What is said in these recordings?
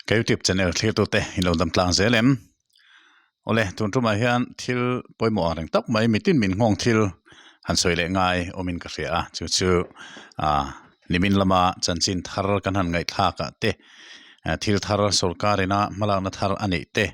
Ka youtube channel thlirtute in lo dam tlang zel em? Awle tun tumah hian thil pawimawh ang reng tak mai mitin min nghawng thil han sawi leh ngai awmin ka hria a chu chu ah nimin lama chanchin thar kan han ngaihthlak ah te thil thar sorkar ina hmalakna thar a neih te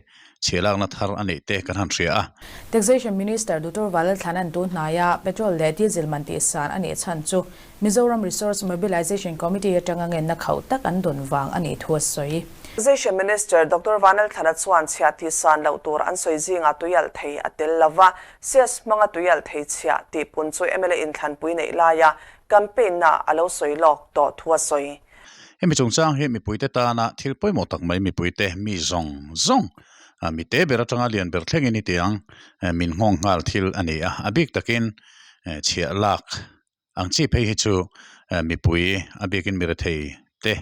chhiah lakna thar a neih te kan han hria a. Taxation Minister Doctor Valalthlanan tun hnaia petrol leh diesel man tihsan a nih chhan chu Mizoram Resource Mobilisation Committee atanga ngenna khauh tak an dawn vang a nih thu a sawi. Taxation Minister Doctor Vanlalthlana chuan chhiah tihsan loh tur an sawi zingah tuialh thei a tel lo va, CS hmanga tuialh thei chhiah tih pun chu mla inthlanpui neih laia campaign na a lo sawi lawk tawh thu a sawi. Hemi chungchang hi mipuite tana thil pawimawh tak mai mipuite mi zawng zawng mite ber atanga lian ber thlengin hetiang min nghawng nghal thil a ni a, a bik takin chhiah lak Ang chi phei hi chu mipui a bikin mirethei te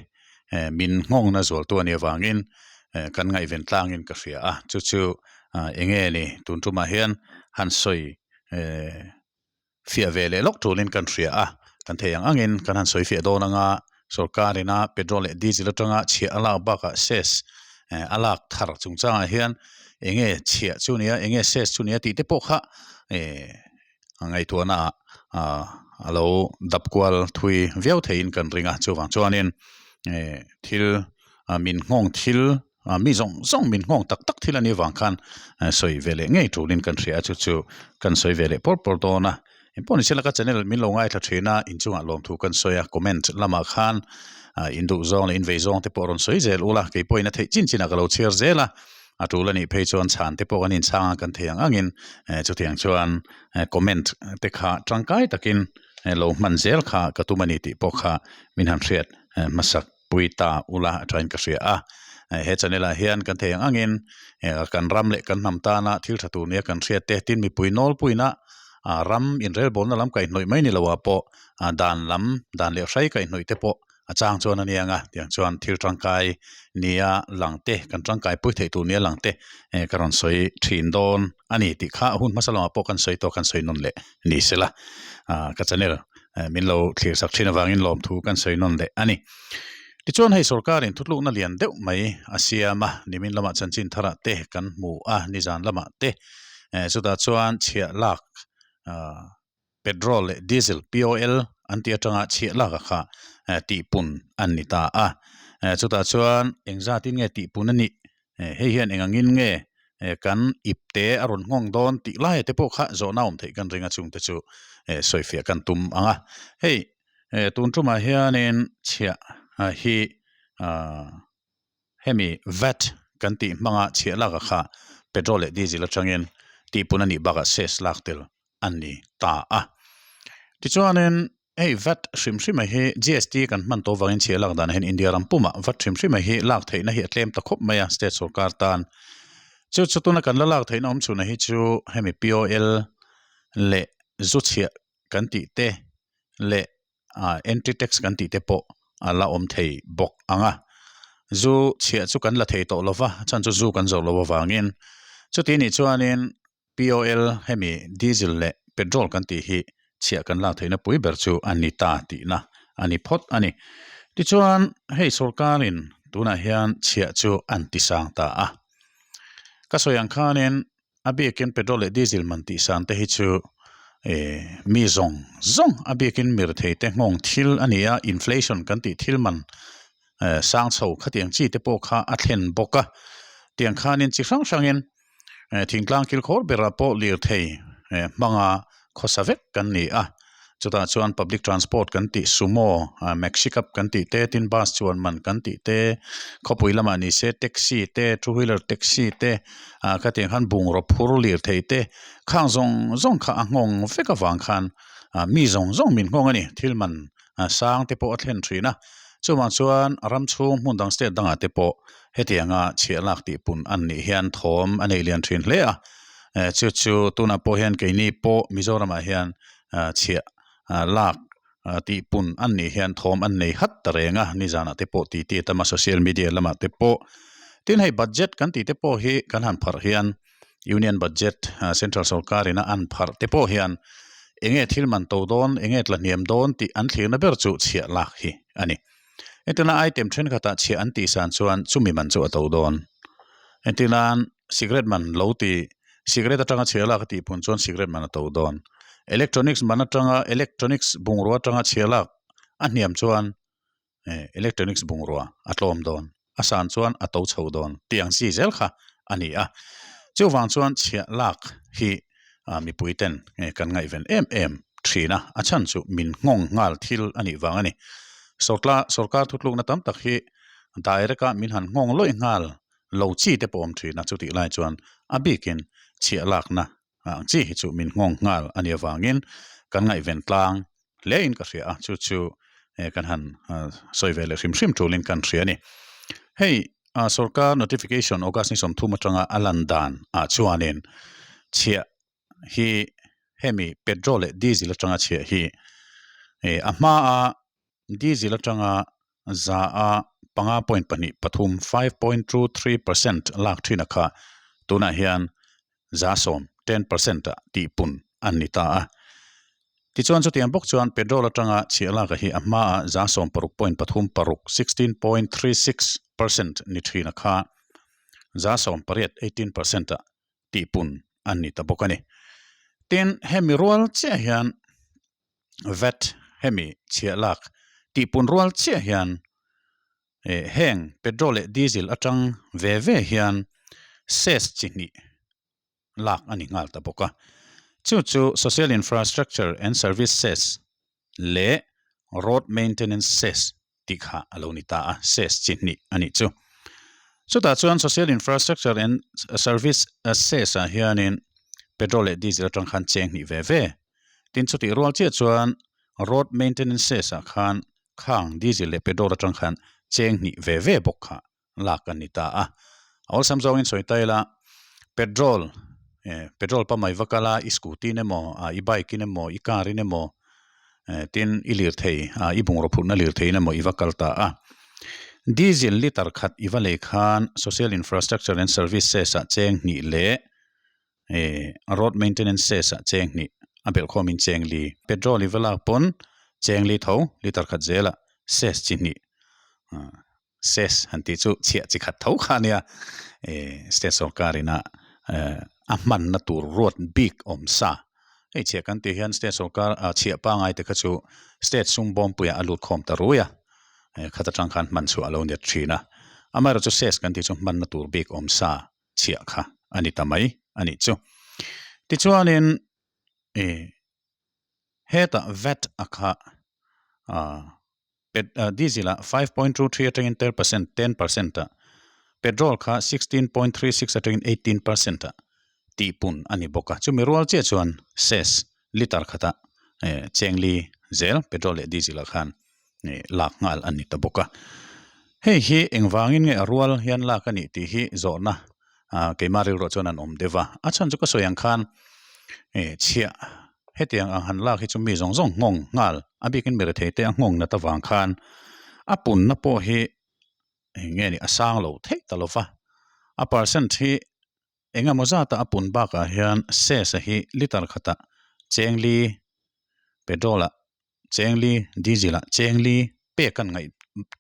min nghawngna zualtu a nih avangin kan ngaihven tlangin ka hria a, chu chu eng nge ni tun tumah hian han sawi fiah ve leh lawk tulin kan hria a, kan thei ang angin kan han sawi fiah dawn anga sorkar ina petrol leh diesel atanga chhiah a lak bakah cess a lak thar chungchangah hian eng nge chhiah chu nia eng nge cess chu nia tih te pawh kha ngaihtuahna ah a lo dap kual thui viau theiin kan ring a chuvang chuanin thil min nghawng thil mi zawng zawng min nghawng tak tak thil a nih avang khan sawi ve leh ngei tulin kan hria a chu chu kan sawi ve leh pawr pawr dawn a engpawh ni sela ka channel min lo ngaithla thin a inchungah lawmthu kan sawi a comment lamah khan in duh zawng leh in vei zawng te pawh rawn sawi zel ula keipawhin a theih chin chinah ka lo chhiar zel a. A tul a nih phei chuan chhan te pawh kan inchhang a kan thei ang angin chutiang chuan comment te kha tangkai takin lo hman zel kha ka tum a ni tih pawh kha min han hriat hmasak pui ta ula a thain ka hria a. He channel ah hian kan thei ang angin kan ram leh kan hnam tana thil tha tur nia kan hriat te tin mipui nawlpuina ram inrelbawlna lam kaihhnawih mai ni lo ah pawh dan lam dan leh hrai kaihhnawih te pawh A chang chuan a nia anga tiang chuan thil tangkai nia lang te kan tangkai pui theih tur nia lang te eh ka rawn sawi thin dawn a ni tih kha hun hmasa lamah pawh kan sawi tawh kan sawi nawn leh ni sela ah ka channel eh min lo thlir sak thin avangin lawmthu kan sawi nawn leh a ni. Tichuan hei sorkarin thutlukna lian deuh mai a siam a nimin lamah chanchin tharah te kan hmu a nizan lamah te eh chutah chuan chhiah lak ah Petrol leh Diesel, POL, an tih atanga chhiah lak a kha tihpun an ni ta a. Chutah chuan engzatin nge tihpun a nih? Hei hian engangin nge kan ipte a rawn nghawng dawn tih laia te pawh kha zawhna awm theih kan ring a chungte chu sawifiah kan tum ang a. Hei tun tumah hianin chhiah hi Hemi vat kan tih hmanga chhiah lak a kha petrol leh diesel atangin tihpun a nih bakah cess lak tel a ni ta a. Tichuanin hei vat hrim hrim a hi GST kan hman tawh vangin chhiah lak danah hian India ram pumah vat hrim hrim a hi lak theihna hi a tlem ta khawp mai a state sorkar tan. Chu chu tuna kan la lak theihna awm chhunah hi chu hemi POL leh zu chhiah kan tih te leh ah entry tax kan tih te pawh a la awm thei bawk ang a zu chhiah chu kan la thei tawh lo va a chhan chu zu kan zawh loh avangin chuti nih chuanin P_O_L hemi diesel leh petrol kan tih hi chhiah kan lak theihna pui ber chu a ni ta tihna a ni phawt a ni tichuan hei sorkarin tunah hian chhiah chu an ti sang ta a ka sawi ang khanin. A biakin petrol leh diesel man tih san te hi chu eh mi zawng zawng a biakin mirthei te nghawng thil a ni a inflation kan tih thil man eh sang chho khatiang chi te pawh kha a thlen bawk a tiang khanin chi hrang hrangin eh thingtlang kil khawr berah pawh lirthei eh hmanga khawsa vek kan ni a. Chutah chuan public transport kan tih sumo ah maxi cab kan tih te tin bus chuan man kan tih te khawpui lamah ni se taxi te two wheeler taxi te ah khatiang khan bungraw phur lir thei te khang zawng zawng kha a nghawng vek avang khan ah mi zawng zawng min nghawng a ni thil man ah sang te pawh a thlen thin a chuvang chuan ram chhung hmun dang state dangah te pawh hetianga chhiah lak tih pun an nih hian thawm a nei lian thin hle a eh chu chu tunah pawh hian keini pawh Mizoramah hian chhiah lak tih pun an nih hian thawm an nei hat ta reng a nizanah te pawh titi a tam a social media lamah te pawh tin hei budget kan tih te pawh hi kan han pharh hian union budget central sorkar ina an pharh te pawh hian eng nge thil man to dawn eng nge tla hniam dawn tih an thlirna ber chu chhiah lak hi a ni. Entirna item thenkhatah chhiah an tih san chuan chumi man chu a to dawn. Entirnan cigarette man lo ti cigarette atanga chhiah lak a tih pun chuan cigarette man a to dawn. Electronics man atanga electronics bungrua atanga chhiah lak a hniam chuan eh electronics bungrua a tlawm dawn a san chuan a to chho dawn tih ang chi zel kha a ni a chuvang chuan chhiah lak hi ah mipui ten kan ngaihven em em thin a a chhan chu min nghawng nghal thil a nih vang a ni sawrtla sawrkar thutlukna tam tak hi direct a min han nghawng lawih nghal lo chi te pawh a awm thin a chutih lai chuan a bikin chhiah lakna ang chi hi chu min nghawng nghal a nih avangin kan ngaihven tlang hle in ka hria a chu chu kan han sawi ve leh hrim hrim tulin kan hria a ni. Hei sorkar notification August ni 30 atanga a lan dan ah chuanin chhiah hi hemi petrol leh diesel atanga chhiah hi a hma a diesel atanga za a 5.23 5.23% lak thin a kha tunah hian 10% 10% ah tihpun an ni ta a. Tichuan chutiang bawk chuan petrol atanga chhiah lak a hi a hmaah 16.36 16.36% ni thin a kha 18% 18% ah tihpun an ni ta bawk a ni. Tin, hemi rual chiah hian vat hemi chhiah lak tihpun rual chiah hian eh heng petrol leh diesel atang ve ve hian cess chi hnih lak a ni nghal ta bawk a. Chu chu social infrastructure and service cess leh road maintenance cess tih kha a lo ni ta a, cess chi hnih a nih chu. Chutah chuan social infrastructure and service cess ah hianin petrol leh diesel atang khan cheng hnih ve ve. Tin chutih rual chiah chuan road maintenance cess ah khan khang diesel leh petrol atang khan cheng hnih ve ve bawk kha lak a ni ta a. Awlsam zawngin sawi ta ila petrol eh petrol pump ah i va kal a i scooty in emaw ah i bike in emaw i car in emaw eh tin i lirthei ah i bungraw phurhna lirthei in emaw i va kal ta a. Diesel liter khat i va lei khan social infrastructure and services ah cheng hnih leh eh road maintenance cess ah cheng hnih a belh khawmin cheng li petrol i va lak pawn cheng li tho liter khat zelah cess chi hnih ah cess han tih chu chhiah chi khat tho kha ania eh state sorkar ina eh a hmanna tur ruat bik awm sa hei chhiah kan tih hian state sorkar ah chhiah pangai te kha chu state sum bawmpuiah a lut khawm ta rui a eh khat atang khan hman chhuah a lo ni thin a amaherawhchu cess kan tih chu hmanna tur bik awm sa. chhiah kha a ni ta mai a nih chu. Tichuanin ih hetah vat a kha ah pet ah diesel ah 5.23 atangin 10% 10% ah petrol kha 16.36 atangin 18% ah tihpun a ni bawk a. Chumi rual chiah chuan cess liter khatah eh chengli zel petrol leh diesel ah khan lak nghal a ni ta bawk a. Hei hi engvangin nge a rual hian lak a nih tih hi zawhna ah keimah rilruah chuan an awm deuh va. A chhan chu ka sawi ang khan eh chhiah hetiang ang han lak hi chu mi zawng zawng nghawng nghal a bikin mi rethei te a nghawng nat avang khan a punna pawh hi eng nge ni a sang lo theih ta lo va. A percent hi engemaw zata a pun bakah hian cess a hi liter khatah chengli petrol ah Chengli diesel ah Chengli pek an ngaih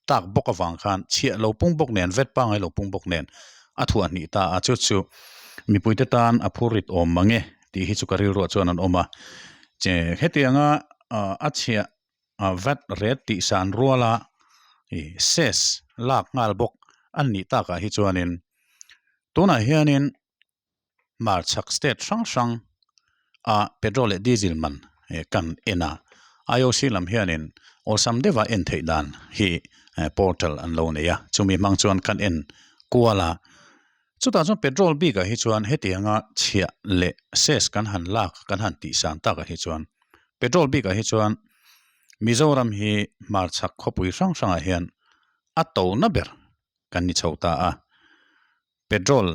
tak bawk avang khan chhiah lo pung bawk nen vet pangai lo pung bawk nen a thuah hnih ta a chu chu mipuite tan a phur rit awm mang e tih hi chu ka rilruah chuan an awm a che hetianga a chhiah vet ret tih san ruala ih cess lak nghal bawk an nih takah hi chuanin tunah hianin hmarchhak state hrang hrang ah petrol leh diesel man kan en a I_O_C lam hianin awlsam deuha en theih dan hi portal an lo nei a chumi hmang chuan kan en kual a chutah chuan petrol bikah hi chuan hetianga chhiah leh cess kan han lak kan han tih san takah hi chuan petrol bikah hi chuan Mizoram hi hmarchhak khawpui hrang hrangah hian a to na ber kan ni chho ta a. Petrol,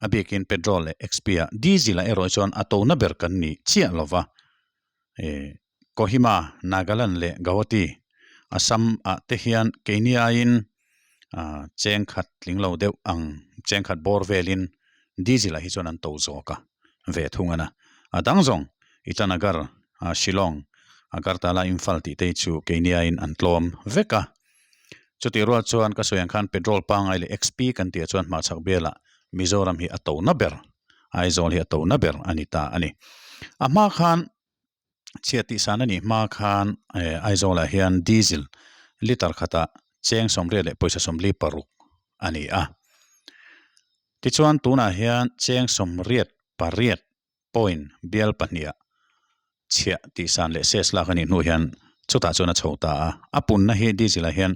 a bikin petrol leh XP ah diesel ah erawh chuan a tona ber kan ni chiah lo va. Eh, Kohima, Nagaland leh Gauhati, Assam ah te hian keini aiin ah cheng khat tling lo deuh ang cheng khat bawr velin diesel ah hi chuan an to zawk a ve thung a na. A dang zawng Itanagar, Shillong, Agartala, Imphal tih te hi chu keini aiin an tlawm vek a. Chutih rual chuan ka sawi ang khan petrol pangai leh XP kan tih ah chuan hmahchhak bialah Mizoram hi a to na ber, Aizawl hi a to na ber a ni ta a ni. A hma khan chhiat tih san a nih hma khan Aizawl ah hian diesel liter khatah cheng 80 leh pawisa 46 a ni a. Tichuan tunah hian cheng 88 point bial pahniha chhiah tih san leh ses lak a nih hnu hian chutah chuan a chho ta a, a punna hi diesel ah hian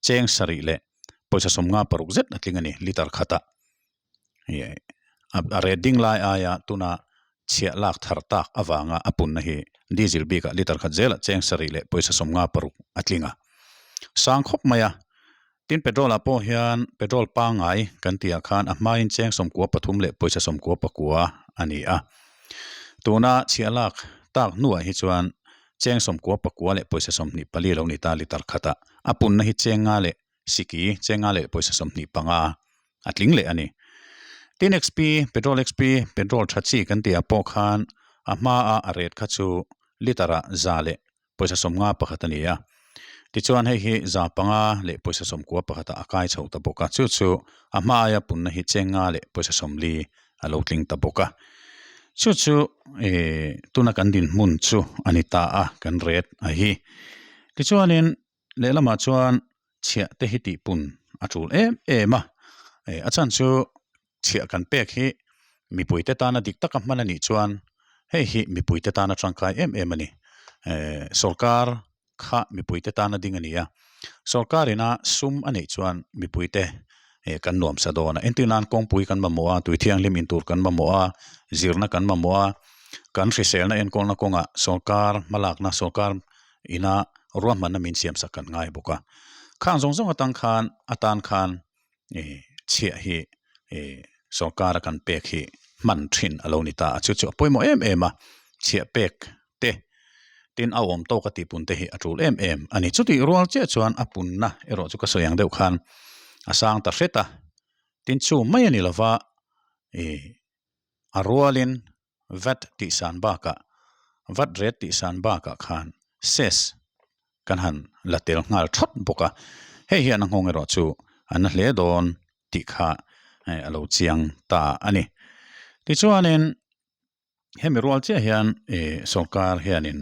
cheng sarih leh pawisa 56 zet a tling a ni liter khatah a ret ding lai aia tuna chhiah lak thar tak avanga a punna hi diesel bikah liter khat zelah cheng sarih leh pawisa 56 a tling a, sang khawp mai a. Tin petrol ah pawh hian petrol pangngai kan tih ah khan a hmain cheng 13 leh pawisa 99 a ni a. Tuna chhiah lak tak hnuah hi chuan cheng 99 leh pawisa 24 lo ni ta liter khatah a punna hi cheng nga leh siki cheng nga leh pawisa 25 a tling leh a ni. Tin XP petrol XP petrol tha chi kan tih ah pawh khan a hmaa a rate kha chu liter ah za leh pawisa 51 a ni a. Tichuan hei hi 500 leh pawisa 91 ah a kai chho ta bawk a. Chu chu a hma aia punna hi cheng nga leh pawisa 40 a lo tling ta bawk a. Chu chu eh tuna kan dinhmun chu a ni ta a kan ret a hi. Tichuanin lehlamah chuan chhiah te hi tihpun a tul em em a. Eh a chhan chu chhiah kan pek hi mipuite tana dik taka hman a nih chuan hei hi mipuite tana tangkai em em a ni. Eh sorkar kha mipuite tana ding a ni a, sorkar ina sum a neih chuan mipuite eh kan nuam sa dawn a. Entir nan kawngpui kan mamawh a, tui thianghlim in tur kan mamawh a, zirna kan mamawh a, kan hriselna enkawlna kawngah sorkar hmalakna sorkar ina ruahmanna min siam sak kan ngai bawk a. Khang zawng zawng atang khan atan khan eh chhiah hi eh sorkar a kan pek hi hman thin a lo ni ta a, chu chu a pawimawh em em a, chhiah pek te tin a awm tawk a tih pun te hi a tul em em a ni. Chutih rual chiah chuan a punna erawh chu ka sawi ang deuh khan a sang ta hret a, tin chu mai a ni lova eh a rualin vat tih san bakah vat ret tih san bakah khan ses kan han la tel nghal thawt bawk a, hei hian a nghawng erawh chu a na hle dawn tih kha a lo chiang ta a ni. Tichuanin hemi rual chiah hian ih sorkar hianin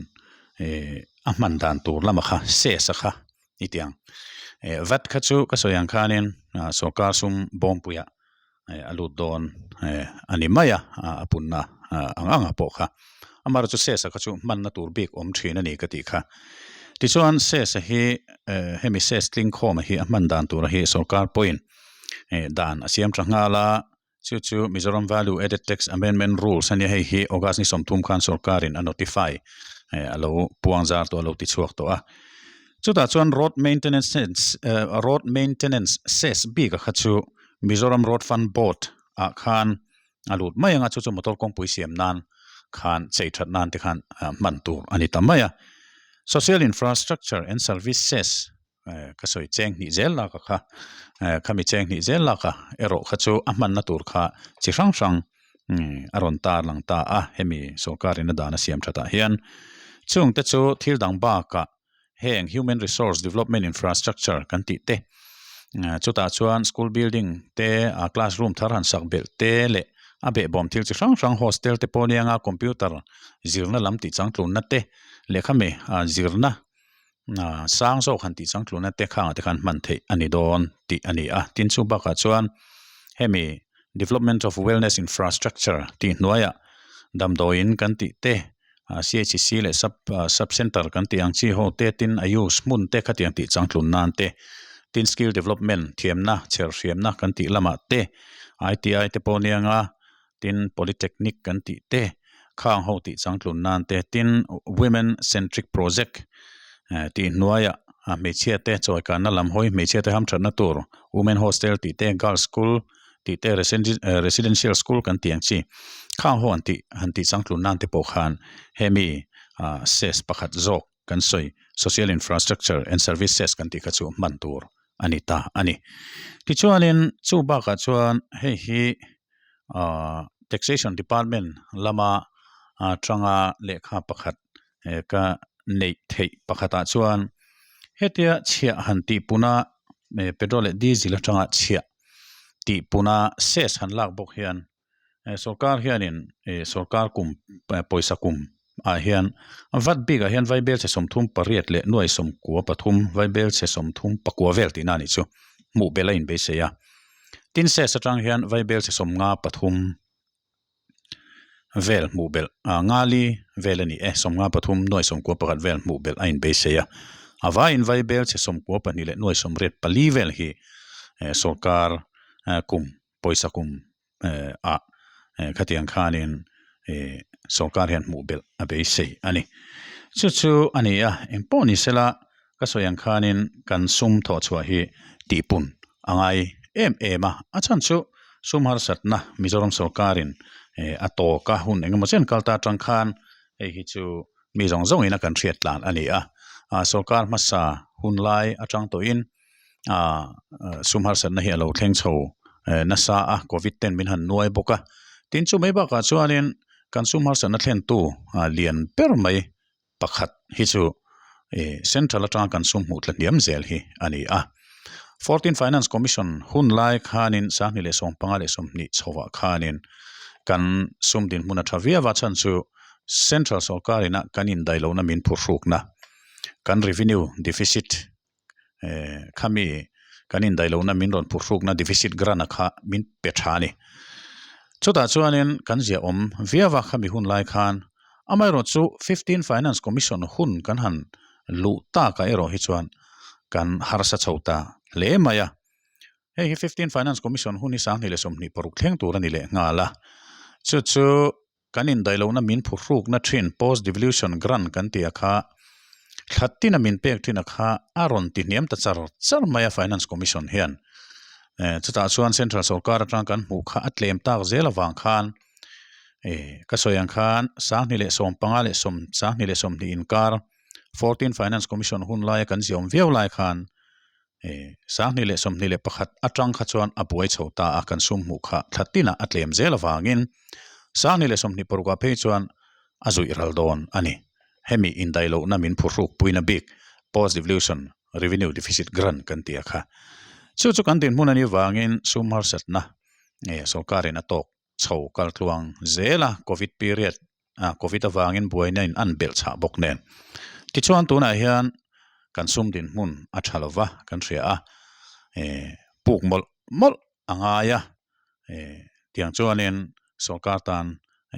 ih a hman dan tur lama kha ses a kha i tih ang. Ih vat kha chu ka sawi ang khanin sorkar sum bawmpuiah a lut dawn a ni mai a, a punna ang ang ah pawh kha. Amaherawhchu chu sesa kha chu hmanna tur bik awm thin a ni ka tih kha. Tichuan sesa hi hemi ses tling khawma hi a hman dan tura hi sorkar pawhin dan a siam tha nghal a, chu chu Mizoram Value Added Tax Amendment Rules a nia hei hi August ni 30 khan sorkarin a notify a lo puang zar tawh a lo ti chhuak tawh a. Chutah chuan road maintenance road maintenance cess bik a kha chu Mizoram Road Fund Board ah khan a lut mai anga chu chu motor kawngpui siam nan khan chei that nan te khan hman tur a ni ta mai a. Social Infrastructure and Services ka sawi cheng hnih zel lak a kha khami cheng hnih zel lak a erawh kha chu a hmanna tur kha chi hrang hrang a rawn tar lang ta a hemi sorkar in a dan a siam that ah hian chung te chu thil dang bakah heng human resource development infrastructure kan tih te chutah chuan school building te a classroom thar han sak belh te leh a behbawm thil chi hrang hrang hostel te pawh nia computer zirna lam tih changtlunna te lehkha mi zirna sang zawk han tih changtlunna te khangah te khan hman theih a ni dawn tih a ni a tin chu bakah chuan hemi development of wellness infrastructure tih hnuaiah damdawiin kan tih te. CHC leh sub sub center kan tih ang chi ho te tin a use hmun te khatiang tih changtlun nan te tin skill development thiamna chher hriamna kan tih lamah te ITI te pawh nia nga tin polytechnic kan tih te khang ho tih changtlun nan te tin women centric project tih hnuaiah hmeichhia te chawi kanna lam hawi hmeichhia te hamthatna tur women hostel tih te girls school tih te residential school kan tih ang chi khang ho an tih han tih changtlun nan te pawh khan hemi ah cess pakhat zawk kan sawi social infrastructure and service cess kan tih kha chu hman tur a ni ta a ni. Tichuanin chu bakah chuan hei hi ah taxation department lama atanga lehkha pakhat ka neih theih pakhatah chuan hetia chhiah han tih puna. petrol leh diesel atanga chhiah tih puna cess han lak bawk hian sawrkar hianin ih sawrkar kum pawisa kum ah hian vat bikah hian vaibelchhe 38 leh nuai 13 vaibelchhe 34 vel tihna a nih chu hmuh belh a inbeisei a tin cess atang hian vaibelchhe 53 vel hmuh belh ah ngali vel a ni e 53 nuai 91 vel hmuh belh a inbeisei a a vaiin vaibelchhe 92 leh nuai 84 vel hi sawrkar kum pawisa kum ah khatiang khanin ih sawrkar hian hmuh belh a beisei a ni. Chu chu a ni a, engpawh ni sela ka sawi ang khanin kan sum thawh chhuah hi tihpun a ngai em em a, a chhan chu sum harsatna Mizoram sawrkarin a tawk a hun engemaw chen kal ta atang khan hei hi chu mi zawng zawngin a kan hriat tlan a ni a, sawrkar hmasa hun lai atang tawhin ah sum harsatna hi a lo thleng chho nasa a covid ten min han nuai bawk a tin chu mai bakah chuanin kan sum harsatna thlentu lian ber mai pakhat hi chu ih central atanga kan sum hmuh tla hniam zel hi a ni a fourteen finance commission hun lai khanin 2015 leh 20 chhoah khanin kan sum dinhmun a tha viau a chhan chu central sawrkar ina kan indaihlohna min phuhrukna kan revenue deficit eh khami kan indaihlohna min rawn phuhrukna deficit grant a kha min pe tha a ni. Chutah chuanin kan ziahawm viau a khami hun lai khan amaherawh chu fifteen finance commission hun kan han luh takah erawh hi chuan kan harsa chho ta hle mai a. Hei hi fifteen finance commission hun hi 2026 thleng tur a ni leh nghal a. Chu chu Kan indaihlohna min phuhrukna thin post devolution grant kan tih a kha thla tina min pek thin a kha a rawn ti hniam ta char char mai a finance commission hian. Eh chutah chuan central sorkar atang kan hmuh kha a tlem tak zel avang khan eh ka sawi ang khan 2015 leh 2020 inkar 14 finance commission hun laia kan ziawm viau lai khan 2021 atang kha chuan a buai chho ta a, kan sum hmuh kha thla tinah a tlem zel avangin 2026 ah phei chuan a zuih ral dawn a ni. Hemi indaihlohna min phuhruk puina bik post devolution revenue deficit grant kan tih a kha. Chu chu kan dinhmun a nih vangin sum harsatna sawrkarin a tawk chho kal tluang zel a, covid period ah covid avangin buaina in an belh chhah bawk nen. Tichuan tunah hian kan sum dinhmun a tha lo va kan hria a, eh puk mawlh mawlh a ngai a, eh tiang chuanin sawrkar tan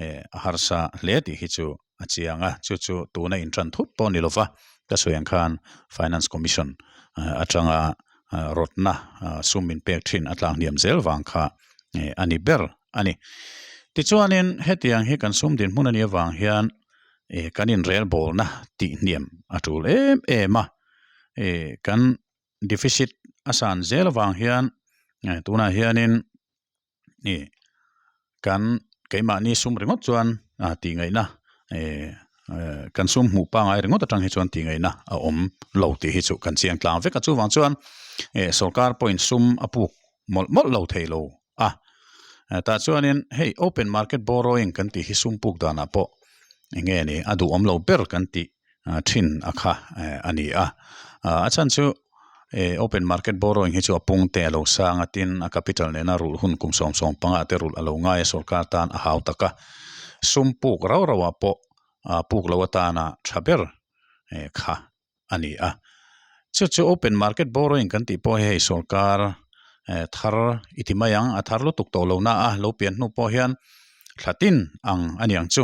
eh a harsa hle tih hi chu a chiang a, chu chu tuna intan thut pawh a ni lo va, ka sawi ang khan finance commission atanga rawtna sum min pek thin a tlang hniam zel vang kha a ni ber a ni. Tichuanin hetiang hi kan sum dinhmun a nih avang hian kan inrelbawlna tih hniam a tul em em a, kan deficit a san zel avang hian tunah hianin ih kan keimahni sum ringawt chuan ah tih ngaihna eh kan sum hmuh pangai ringawt atang hi chuan tih ngaihna a awm lo tih hi chu kan chiang tlang vek a chuvang chuan eh sawrkar pawhin sum a puk mawlh mawlh lo thei lo a tah chuanin hei open market borrowing kan tih hi sum puk danah pawh eng nge ni a duhawm lo ber kan tih thin a kha a ni a a chhan chu eh open market borrowing hi chu a pung te a lo sang a tin a capital nena rulh hun kum sawm sawm panga te rulh a lo ngai a sawrkar tan a hau tak a sum puk rau rau ah pawh ah puk lo atana tha ber eh kha a ni a chu chu open market borrowing kan tih pawh hi hei sawrkar eh thar i ti mai ang a thar lutuk tawh lo na a lo pian hnu pawh hian thla tin ang a ni ang chu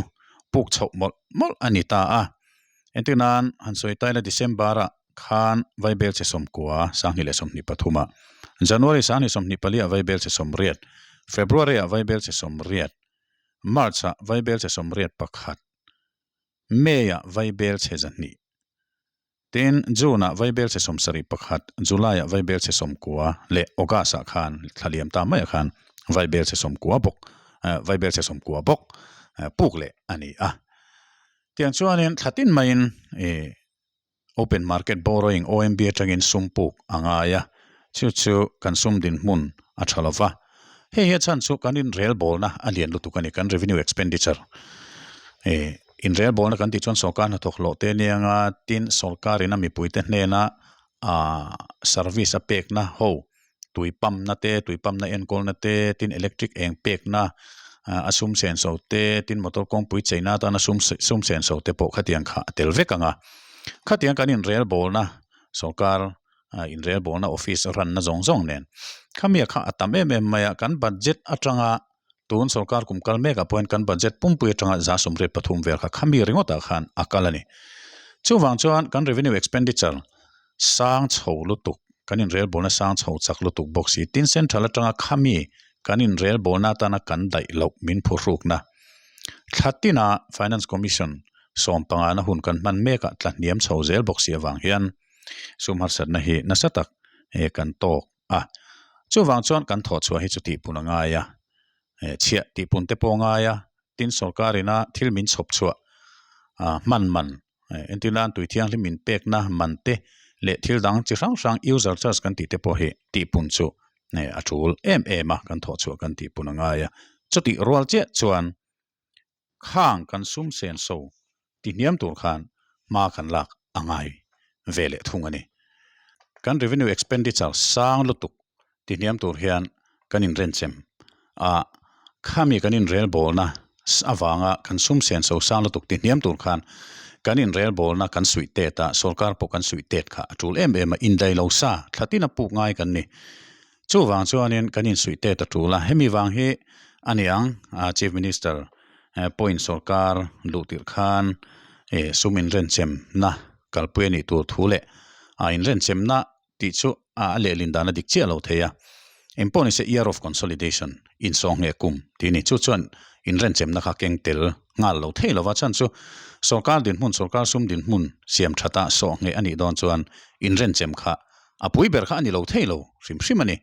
puk chhoh mawlh mawlh a ni ta a entir nan han sawi taila December ah khan Vaibel che 90 2023 ah January 2024 ah Vaibel che 80 February ah Vaibel che 80 March ah Vaibel che 81 May ah Vaibel che 200 Tin, June ah Vaibel che 71, July ah Vaibel che 90 leh August ah khan thla liam ta maiah khan Vaibel che 90 bawk Vaibel che 90 bawk puk leh a ni a. Tiang chuanin thla tin maiin ih Open Market Borrowing, OMB, atangin sum puk a ngai a, chu chu kan sum dinhmun a tha lo va. Hei hi a chhan chu kan inrelbawlna a lian lutuk a ni, kan revenue expenditure. Inrelbawlna kan tih chuan sawrkar hnathawk hlawh te aniang a, tin sawrkarin a mipuite hnena. Aaa service a pekna ho tui pump na te tui pump na enkawl na te tin electric eng pekna a sum senso te tin motor kawngpui cheina atana sum sum senso te pawh khatiang kha a tel vek ang a khatiang kan inrel bawlna sorkar inrel bawlna office ranna zawng zawng nen khami kha a tam em em mai a kan budget atanga tun sorkar kum kal mek ah pawh hian kan budget pumpui atanga 83 vel kha khami ringawt ah khan a kal a ni. Chuvang chuan kan revenue expenditure sang chho lutuk kan inrelbawlna sang chho chak lutuk bawk si tin central atanga khami kan inrelbawlna atana kan daih loh min phuhrukna thla tina finance commission 15 na hun kan hman mek ah tla hniam chho zel bawk si avang hian sum harsatna hi nasa tak kan tawk a chuvang chuan kan thawh chhuah hi chu tih pun a ngai a eh chhiah tih pun te pawh a ngai a tin sorkar ina thil min chhawp chhuah ah hman man eh entir nan tui thianghlim min pekna man te leh thil dang chi hrang hrang user charge kan tih te pawh hi tih pun chu eh a tul em em a kan thawh chhuah kan tih pun a ngai a chutih rual chiah chuan khang kan sum sen so ti hniam tur khan hma kan lak a ngai ve leh thung a ni. Kan revenue expenditure sang lutuk ti hniam tur hian kan inrenchem a, khami kan inrelbawlna avanga kan sum sen so sang lutuk ti hniam tur khan kan inrelbawlna kan suih tet a, sorkar pawh kan suih tet kha a tul em em a, indai lo sa thla tin a puk ngai kan ni. Chuvang chuanin kan insuih tet a tul a, hemi vang hi a ni ang Chief Minister pawhin sorkar luh tirh khan sum inrenchemna kalpui a nih tur thu leh a inrenchemna tih chu a lehlin dan a dik chiah lo thei a, engpawh nise year of consolidation insawhngheh kum tih a ni. Chu chuan inrenchemna kha keng tel nghal lo thei lova chhan chu sorkar dinhmun sorkar sum dinhmun siam thata sawhngheh a nih dawn chuan inrenchem kha a pui ber kha a ni lo thei lo hrim hrim a ni.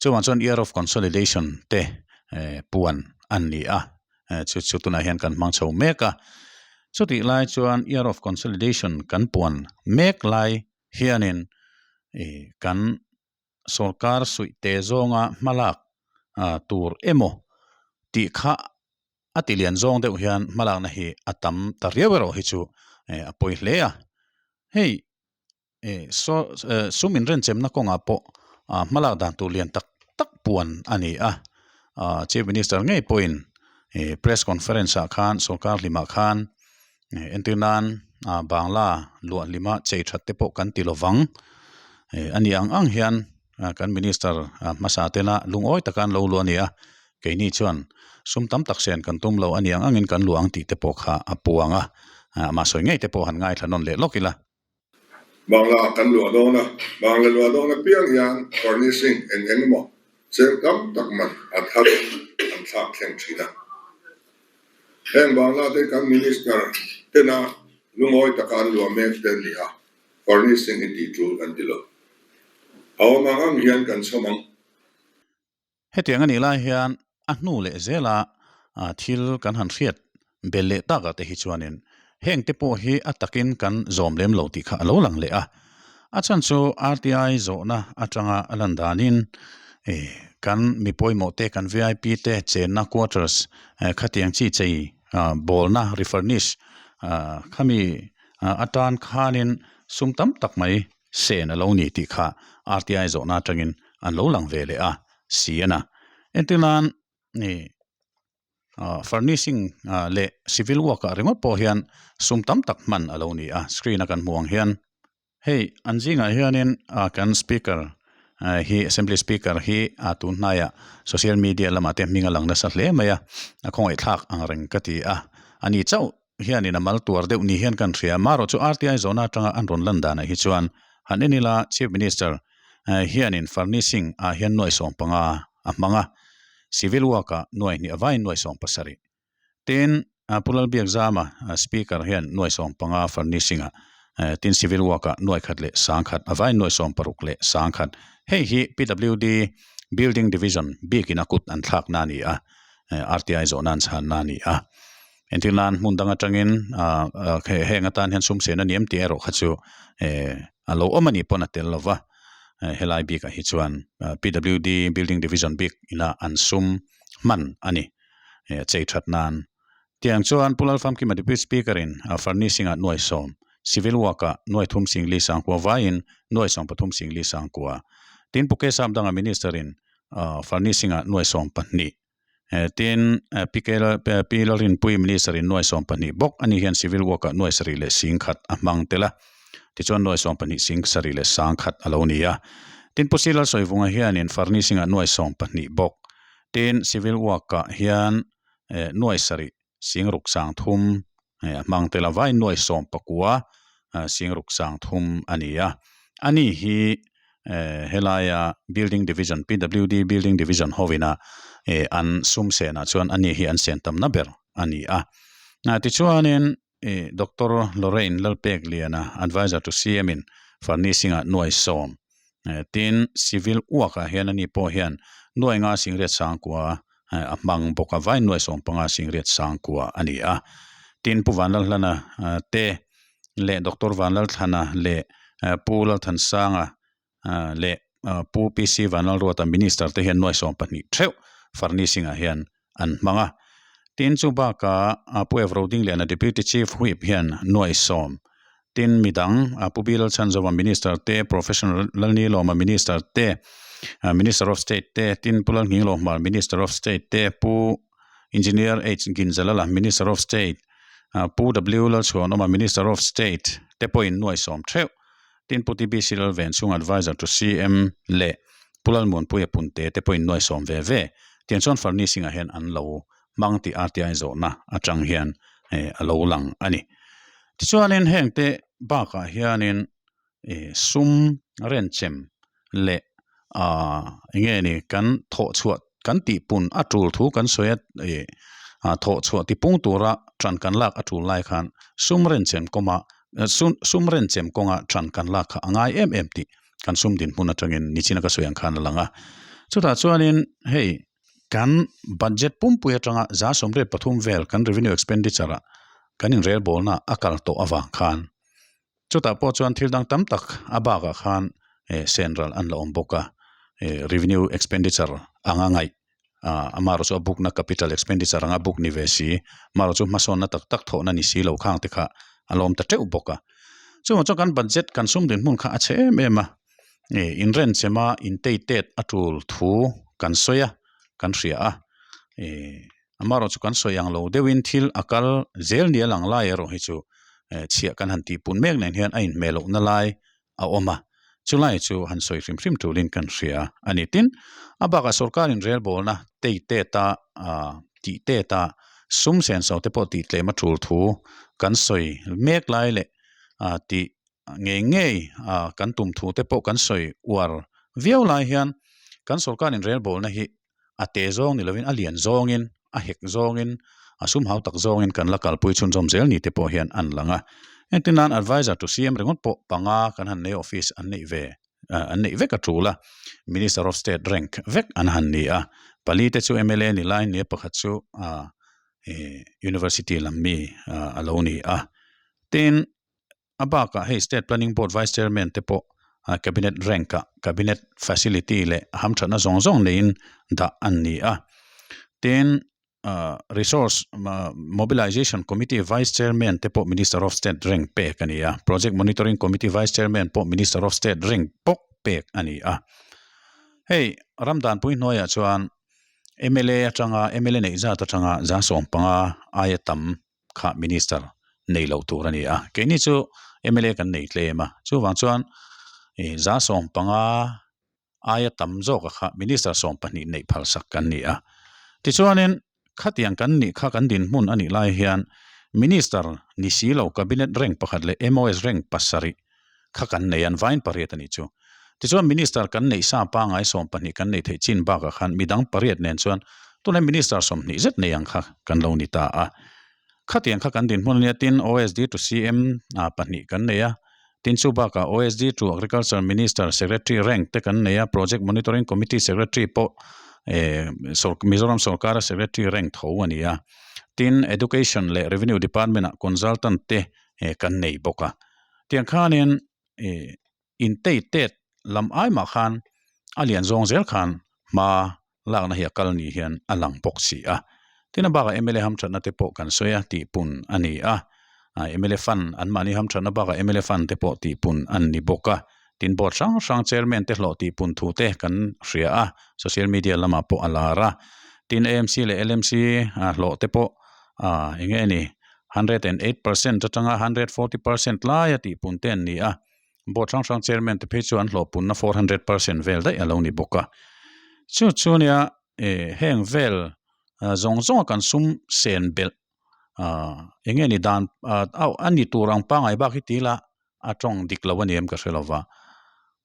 Chuvang chuan year of consolidation te puan an ni a, chu chu tunah hian kan hmang chho mek a. Chutih lai chuan year of consolidation kan puan mek lai hianin kan sorkar suih te zawnga hmalak tur emaw tih kha a ti lian zawng deuh hian hmalakna hi a tam ta riau erawh hi chu a pawi hle a. Hei saw sum inrenchemna kawngah pawh hmalak dan tur lian tak tak puan a ni a chief minister ngei pawhin press conference ah khan sorkar hlimah khan entir nan bangla luah hlima chei that te pawh kan ti lovang a ni ang ang hian kan minister hmasa tena lungawi taka an lo luah a ni a keini chuan sum tam tak sen kan tum lo a ni ang angin kan luah ang tih te pawh kha a puang a amah sawi ngei te pawh han ngaithla nawn leh lawk ila. Bangla kan luah dawn a, Bangla luah dawn apiang hian furnishing eng eng emaw cheng tam tak man a thar an thlak thleng thin a. Heng Bangla te kan Minister tena lungawi taka an luah mek te an ni a, furnishing hi tih tul kan ti lo. A awm ang ang hian kan chhawm ang. Hetiang a nih lai hian a hnu leh zela thil kan han hriat bel leh takah te hi chuanin heng te pawh hi a takin kan zawm lem lo tih kha a lo lang leh a. A chhan chu RTI zawhna atanga a lan danin kan mi pawimawh te kan vip te chenna quarters khatiang chi chei bawlna refurnish khami atan khanin sum tam tak mai sen a lo ni tih kha RTI zawhna atangin an lo lang ve leh a si a na. Entir nan ih furnishing leh civil work ah ringawt pawh hian sum tam tak hman a lo ni a screen a kan hmuh ang hian hei an zingah hianin kan speaker hi assembly speaker hi a tun hnaiah social media lamah te hming a lang nasa hle mai a a khawngaihthlak ang reng ka ti a ani chauh hianin a mal tuar deuh ni hian kan hria. Marawh chu RTI zawhna atanga an rawn lan danah hi chuan han en ila Chief Minister hianin furnishing ah hian nuai 15 a hmang a, civil work ah nuai hnih avaiin nuai 17. Tin, Pu Lalbiakzama Speaker hian nuai 15 furnishing ah tin civil work ah nuai khat leh 10,000 avaiin nuai 60 leh 10,000. Hei hi PWD Building Division bikin a kut an thlakna a ni a, RTI zawhna an chhanna a ni a. Entir nan hmun dang atangin heng atan hian sum sen a ni em tih erawh kha chu a lo awm a nih pawn a tel lova helai bikah hi chuan PWD building division bik ina an sum hman a ni chei that nan. Tiang chuan Pu Lalfamkima Deputy Speaker in furnishing ah nuai sawm. Civil Work-ah nuai thum sing li sangkua vaiin nuai 13 sing li sangkua. Tin Pu Kesap danga Minister-in Furnishing-ah nuai 12. Tin Pi Pi Lalrinpui Minister-in nuai 12 bawk ani hian Civil Work-ah nuai sarih leh sing khat a hmang tel a. Tichuan nuai 12 sing sarih leh sang khat a lo ni a. Tin Pu Silal Sawivunga hianin Furnishing-ah nuai 12 bawk. Tin Civil Work-ah hian nuai sarih sing ruk sang thum a hmang tel a vai nuai 19 sing ruk sang thum a ni a. Ani hi helaia building division PWD building division hovina an sum senah chuan ani hi an sen tamna ber a ni a. Tichuanin Doctor Lorraine Lalpekliana advisor to CM in furnishing ah nuai 10 tin civil work ah hian ani pawh hian nuai nga sing riat sangkua a hmang bawk a vai nuai 15 sing riat sangkua a ni a. Tin Pu Vanlalhlana te leh Doctor Vanlalthlana leh Pu Lalthansanga leh Pu PC Vanlalruata Minister te hian nuai 12 theuh furnishing ah hian an hmang a. Tin chu bakah Pu Evro Dingliana Deputy Chief Whip hian nuai 10. Tin midang Pu Bilal Chhanzova Minister te, Professional Lalnilawma Minister te, Minister of State te, tin Pu Lalnghinglawhmal Minister of State te, Pu Engineer H Ginzalala Minister of State, Pu W Lalchhuanawma Minister of State te pawhin nuai 10 theuh. Tin Pu TBC Lalvenchhung Advisor to CM leh Pu Lalmuanpuia Punte te pawhin nuai 10 ve ve. Tiang chuan furnishing ah hian an lo hmang tih RTI zawhna atang hian a lo lang a ni. Tichuanin heng te bakah hianin sum renchem leh eng nge ni kan thawh chhuah kan tih pun a tul thu kan sawi a thawh chhuah tipung tura tan kan lak a tul lai khan sum renchem kawma sum renchem kawnga tan kan lak kha a ngai em em tih kan sum dinhmun atangin nichina ka sawi ang khan a lang a. Chutah chuanin hei kan budget pumpui atanga 33% vel kan revenue expenditure ah kan inrelbawlna a kal tawh avang khan chutah pawh chuan thil dang tam tak a bakah khan senral an la awm bawk a revenue expenditure anga ngaih amaherawh chu a bukna capital expenditure anga buk ni ve si amaherawh chu hmasawnna tak tak thawhna ni si lo khang te kha a la awm ta teuh bawk a chuvang chuan kan budget kan sum dinhmun kha a chhe em em a. Inrenchema inteitet a tul thu kan sawi a kan hria a amaherawh chu kan sawi ang lo deuhin thil a kal zel nia lang lai erawh hi chu chhiah kan han tihpun mek nen hian a inhmeh lohna lai a awm a chulai chu han sawi hrim hrim tulin kan hria a ni. Tin a bakah sorkar inrelbawlna teiteta tihteta sum senso te pawh tihtlem a tul thu kan sawi mek lai leh tih ngei ngei a kan tum thu te pawh kan sawi uar viau lai hian kan sorkar inrelbawlna hi a te zawng ni lovin a lian zawngin a hek zawngin a sum hau tak zawngin kan la kalpui chhunzawm zel ni te pawh hian an lang a. Engtin nan advisor to CM ringawt pawh panga kan han nei office an neih ve an neih vek a tul a minister of state rank vek an han ni a pali te chu mla ni lai nia pakhat chu university lam mi a lo ni a tin A bakah hei State Planning Board Vice Chairman te pawh Cabinet rank ah Cabinet facility leh hamthatna zawng zawng neiin dah an ni a. Tin Resource Mobilization Committee Vice Chairman te pawh Minister of State rank pek a ni a. Project Monitoring Committee Vice Chairman pawh Minister of State rank bawk pek a ni a. Hei ramdanpui hnuaiah chuan mla atanga mla neih zat atanga 15% aia tam kha minister nei loh tur a ni a keini chu mla kan nei tlem a chuvang chuan ih 15% aia tam zawk a kha minister 12 neih phal sak kan ni a tichuanin khatiang kan nih kha kan dinhmun a nih lai hian minister ni si lo cabinet rank pakhat leh mos rank pasarih kha kan nei an vain pariat a nih chu tichuan minister kan neih sa pangai 12 kan nei theih chin bakah khan midang pariat nen chuan tunlai minister 20 zet nei ang kha kan lo ni ta a khatiang kha kan dinhmun ania tin OSD to CM a pahnih kan nei a tin chu bakah OSD to agriculture minister secretary rank te kan nei a project monitoring committee secretary pawh Mizoram sorkara secretary rank tho a ni a tin education leh revenue department ah consultant te kan nei bawk a tiang khanin ih intei tet lam ai mah khan a lian zawng zel khan hma lakna hi a kal ni hian a lang bawk si a tin a bakah mla hamthatna te pawh kan sawi a tih pun a ni a. Mla fund an mahni hamthatna bakah mla fund te pawh tihpun an ni bawk a, tin board hrang hrang chairman te hlawh tihpun thu te kan hria a, social media lamah pawh a lar a, tin AMC leh LMC hlawh te pawh eng nge ni 108% atanga 140% laia tihpun te an ni a, board hrang hrang chairman te phei chu an hlawh punna 400% vel daih a lo ni bawk a, chu chu nia heng vel zawng zawnga kan sum sen belh eng nge ni dan a ni tur ang pangngai bak hi ti ila a tawng dik lo a ni em ka hre lo va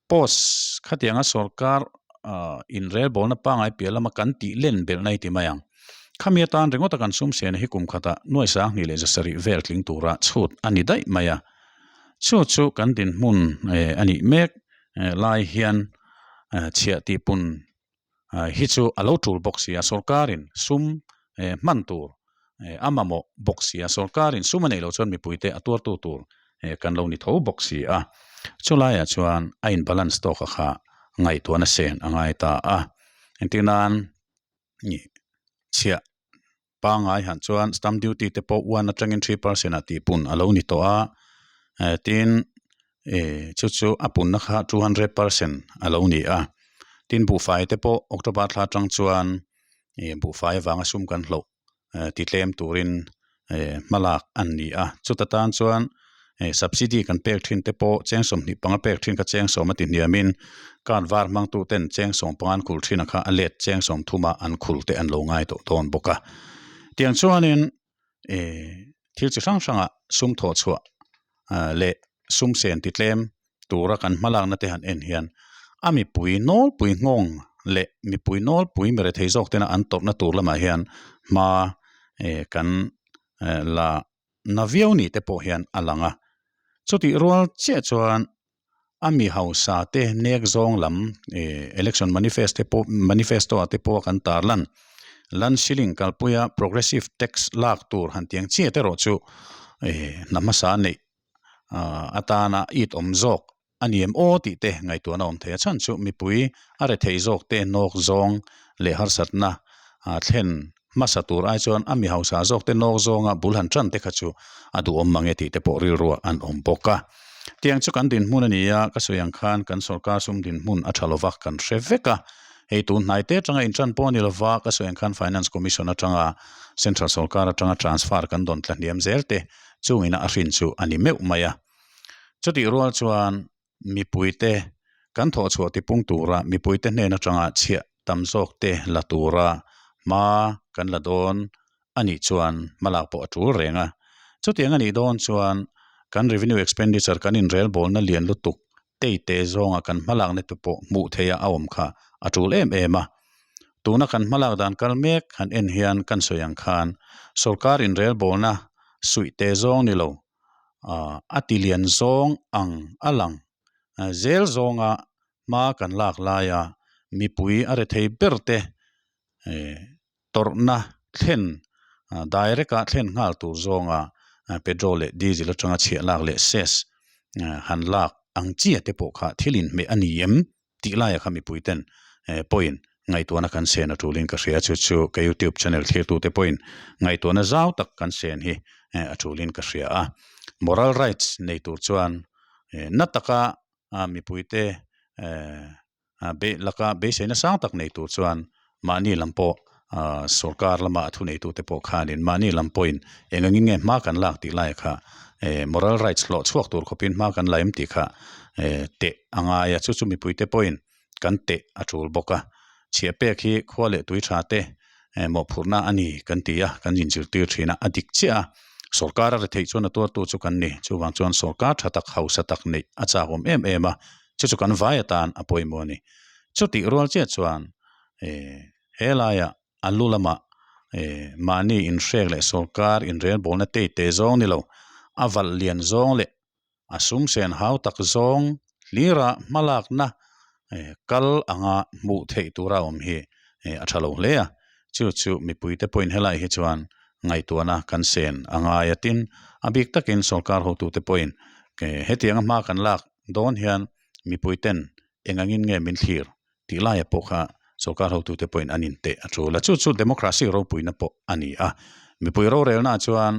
post khatianga sorkar inrelbawlna pangngai piah lama kan tih len belh na hi ti mai ang khami atan ringawt a kan sum sen hi kum khatah nuai 2000 leh 700 vel tling tura chhut a ni daih mai a chu chu kan dinhmun a nih mek lai hian chhiah tihpun hi chu a lo tul bawk si a sorkarin sum hman tur a mamawh bawk si a sorkarin sum a neih loh chuan mipuite a tuartu tur kan lo ni tho bawk si a chulaiah chuan a in balance tawk a kha ngaihtuahna sen a ngai ta a entir nan chhiah pangngai han chuan stamp duty te pawh one atangin 3% ah tihpun a lo ni tawh a tin chu chu a punna kha 200% a lo ni a tin buhfai te pawh October thla atang chuan buhfai avanga sum kan hloh ti tlem turin hmalak an ni a chuta tan chuan subsidy kan pek thin te pawh cheng 25 pek thin kha cheng 10 a ti hniamin card var hmang tu ten cheng 15 an khul thin a kha a let cheng 30 ah an khul te an lo ngai tawh dawn bawk a tiang chuanin thil chi hrang hrangah sum thawh chhuah leh sum sen ti tlem tura kan hmalakna te han en hian a mipui nawlpui nghawng leh mipui nawlpui mi rethei zawk tena an tawrhna tur lamah hian hma kan la na viau ni te pawh hian a lang a chutih rual chiah chuan a mi hausa te nek zawng lam election manifest te pawh manifesto ah te pawh kan tar lan lan shilling kalpuia progressive tax lak tur han tiang chiah te erawh chu hna hmasa neih atana it awm zawk a ni em aw tih te ngaihtuahna awm thei a chhan chu mipui a rethei zawk te nawk zawng leh harsatna thlen hmasa tur ai chuan a mi hausa zawk te nawk zawnga bul han tan te kha chu a duhawm mang e tih te pawh rilruah an awm bawk a tiang chu kan dinhmun a ni a ka sawi ang khan kan sorkar sum dinhmun a tha lova kan hre vek a hei tun hnai te atanga intan pawh a ni lova ka sawi ang khan finance commission atanga central sorkar atanga transfer kan dawn tla hniam zel te chungina a hrin chu a ni meuh mai a chutih rual chuan mipuite kan thawh chhuah tipung tura mipuite hnen atanga chhiah tam zawk te la tura hma kan la dawn a nih chuan hmalak pawh a tul reng a chutiang a nih dawn chuan kan revenue expenditure kan inrelbawlna lian lutuk tei te zawnga kan hmalakna te pawh hmuh theih a awm kha a tul em em a tuna kan hmalak dan kal mek han en hian kan sawi ang khan sorkar inrelbawlna suih te zawng ni lo a ti lian zawng ang a lang zel zawnga hma kan lak laia mipui a rethei ber te tawrhna thlen direct a thlen nghal tur zawnga petrol leh diesel atanga chhiah lak leh cess han lak ang chiah te pawh kha thil inhmeh a ni em tih laiah kha mipui ten pawhin ngaihtuahna kan sen a tulin ka hria chu chu ka youtube channel thirtute pawhin ngaihtuahna zau tak kan sen hi a tulin ka hria a moral rights nei tur chuan na taka mipuite laka beiseina sang tak nei tur chuan mahni lam pawh sorkar lama a thuneitute pawh khanin mahni lam pawhin eng angin nge hma kan lak tih lai kha moral rights hlawh chhuak tur khawpin hma kan la em tih kha teh a ngai a chu chu mipuite pawhin kan teh a tul bawk a chhiah pek hi khua leh tui tha te mawhphurhna a ni kan ti a kan inzirtir thin a a dik chiah a sorkar a retheih chuan a tuartu chu kan ni chuvang chuan sorkar tha tak hausa tak neih a chak awm em em a chu chu kan vai atan a pawimawh a ni chutih rual chiah chuan he laiah a lu lamah mahni inhrek leh sorkar inrelbawlna tei te zawng ni lo a valh lian zawng leh a sum sen hau tak zawng hlira hmalakna kal anga hmuh theih tura awm hi a tha lo hle a chu chu mipuite pawhin helai hi chuan ngaihtuahna kan sen a ngai a tin a bik takin sorkar hotute pawhin hetianga hma kan lak dawn hian mipuiten eng angin nge min thlir tih laia pawh kha sorkar hotute pawhin an inteh a tul a chu chu democracy ropuina pawh a ni a mipui rorelnaah chuan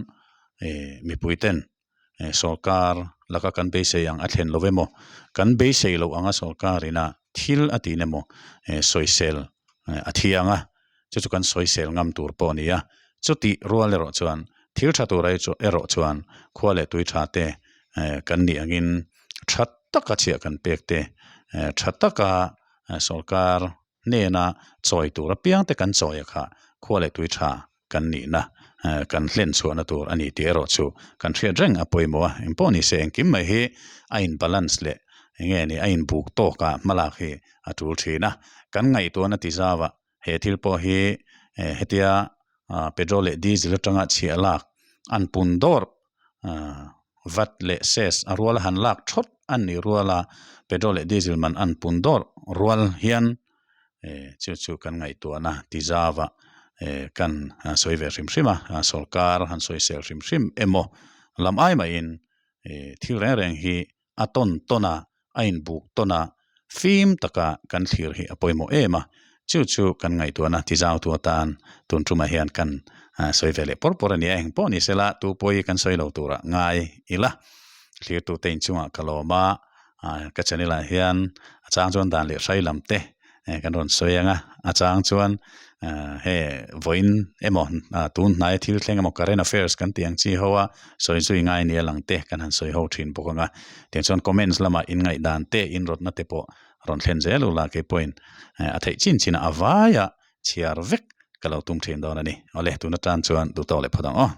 mipui ten. Sorkar laka kan beisei ang a thlen lo emaw, kan beisei loh anga sorkar ina thil a tih emaw sawisel a thiang a, chu chu kan sawisel ngam tur pawh a ni a. Chutih rual erawh chuan thil tha tur erawh chuan khua leh tui tha te kan nih angin tha taka chhiah kan pek te, tha taka sorkar hnena chawi tur apiang te kan chawi a kha khua leh tui tha kan nihna kan hlen chhuahna tur a ni tih erawh chu kan hriat reng a pawimawh a, engpawh ni se engkim mai hi a in balance leh eng nge ni a in buk tawk a hmalak hi a tul thin a, kan ngaihtuahna ti zau a he thil pawh hi hetia petrol leh diesel atanga chhiah lak an pun dawr vat leh ses a rual a han lak thawt a nih rual a petrol leh diesel man an pun dawr rual hian chu chu kan ngaihtuahna ti zau a kan sawi ve hrim hrim a sawrkar han sawisel hrim hrim emaw lam ai mahin thil reng reng hi a tawn tawn a, a inbuk tawn a, fim taka kan thlir hi a pawimawh em a, chu chu kan ngaihtuahna tizautu atan tun tumah hian kan sawi ve leh pawr pawr a ni a, eng pawh ni sela tu pawi kan sawi lo turah ngai ila, thlirtute inchungah ka lawm a, ka channel ah hian a chang chuan dan leh hrai lam te kan rawn sawi ang a, a chang chuan he vawiin emaw tun hnaia thil thleng emaw current affairs kan tih ang chi ho a sawi zui ngai nia lang te kan han sawi ho thin bawk ang a, tiang chuan comments lamah in ngaihdan te in rawtna te pawh rawn thlen zel ula keipawhin a theih chin chin a a vaia chhiar vek ka lo tum thin dawn a ni. Awle tun atan chuan duh tawk leh phawt ang aw.